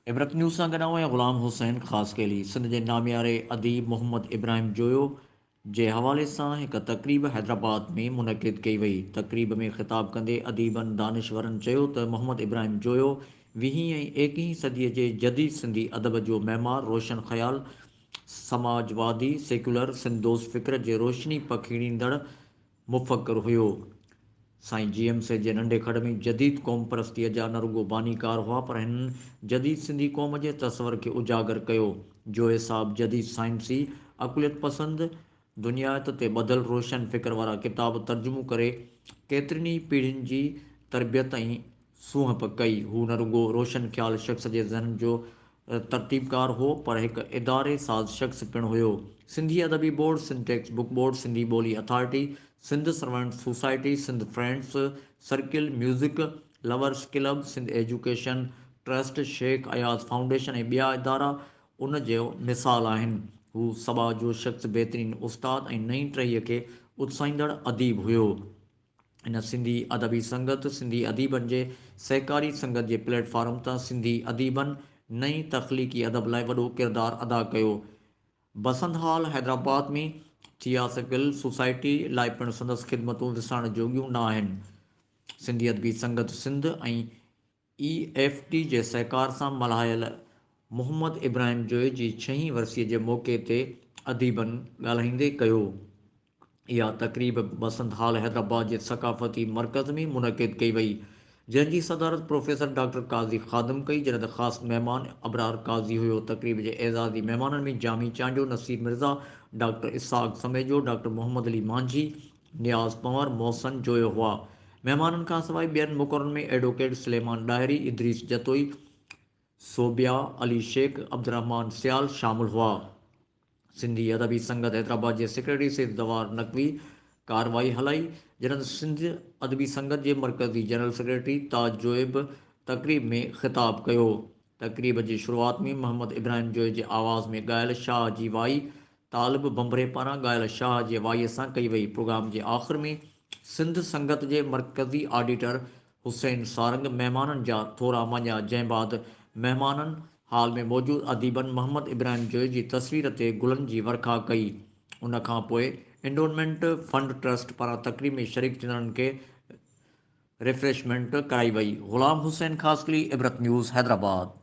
عبرت news سان گڏ آئون آهيان غلام حسين خاصخيلي. سنڌ جي نامياري اديب محمد ابراهيم جويو جي حوالي سان هڪ تقريب حيدرآباد ۾ منعقد ڪئي وئي. تقريب ۾ خطاب ڪندي اديبن دانشورن چيو ته محمد ابراهيم جويو ويهين ۽ ايڪهين صديء جي جديد سنڌي ادب جو معمار، روشن خيال، سماجوادي، سيڪيولر، سنڌ دوست فڪر جي روشني پکيڙيندڙ مفڪر هيو. سائين جي ايم سيد جي ننڍي کڙ ۾ جديد قومپرستيء جا نه رڳو بانيڪار هئا پر هنن جديد سنڌي قوم جي تصور کي اجاگر ڪيو. جويي صاحب جديد سائنسي، عقليت پسند، دنيائيت تي ٻڌل روشن فڪر وارا ڪتاب ترجمو ڪري ڪيترين ئي پيڙهين جي تربيت ۽ سونهپ ڪئي. هو نه رڳو روشن خيال شخص جي ذهن جو ترتيبڪار هو، پر هڪ اداري ساز شخص پڻ هيو. سنڌي ادبي board, Sindh text book board, Sindhi Boli authority, Sindh servants society, Sindh friends circle, music lovers club, Sindh education trust, Shaikh Ayaz foundation ۽ ٻيا ادارا ان جو مثال آهن. هو سٻاء جو شخص، بهترين استاد ۽ نئين ٽهيء کي اتساهيندڙ اديب هيو. هن سنڌي ادبي سنگت، سنڌي اديبن جي سهڪاري سنگت جي پليٽ فارم تان سنڌي اديبن نئين تخليقي ادب لاء وڏو ڪردار ادا ڪيو. بسنت هال حيدرآباد ۾ ٿياسڪل سوسائٽي لاء پڻ سندس خدمتون وسارڻ جوڳيون نه آهن. سنڌي ادبي سنگت سنڌ ۽ اي ايف ٽي جي سهڪار سان ملهايل محمد ابراهيم جويي جي ڇهين ورسيء جي موقعي تي اديبن ڳالهائيندي ڪيو. اها تقريب بسنت هال حيدرآباد جي ثقافتي مرڪز ۾ منعقد ڪئي وئي، جنهن جي صدارت پروفيسر ڊاڪٽر قاضي خادم ڪئي، جڏهن ته خاص مهمان ابرار قاضي هيو. تقريب جي اعزازي مهمانن ۾ جامي چانڊيو، نصير مرزا، ڊاڪٽر اسحاق سميجو، ڊاڪٽر محمد علي مانجهي، نياز پنور، محسن جويو هئا. مهمانن کانسواء ٻين مقررن ۾ ايڊووڪيٽ سليمان ڏاهري، ادريس جتوئي، صوبيا علي شيخ، عبدالرحمان سيال شامل هئا. سنڌي ادبي سنگت حيدرآباد جي سيڪريٽري سيد زوار نقوي ڪارروائي هلائي، جڏهن ته سنڌ ادبي سنگت جي مرڪزي جنرل سيڪريٽري تاج جويي به تقريب ۾ خطاب ڪيو. تقريب جي شروعات ۾ محمد ابراهيم جويي جي آواز ۾ ڳايل شاهه جي وائي طالب ڀنڀري پاران ڳايل شاهه جي وائيء سان ڪئي وئي. پروگرام جي آخر ۾ سنڌ سنگت جي مرڪزي آڊيٽر حسين سارنگ مهمانن جا ٿورا مڃيا، جنهن بعد مهمانن هال ۾ موجود اديبن محمد ابراهيم جويي جي تصوير تي گلن جي ورکا ڪئي. ان کان پوء انڊومينٽ فنڊ ٽرسٽ پاران تقريب ۾ شريڪ ٿيندڙن کي ريفريشمينٽ ڪرائي وئي. غلام حسين خاصخيلي، عبرت نيوز، حيدرآباد.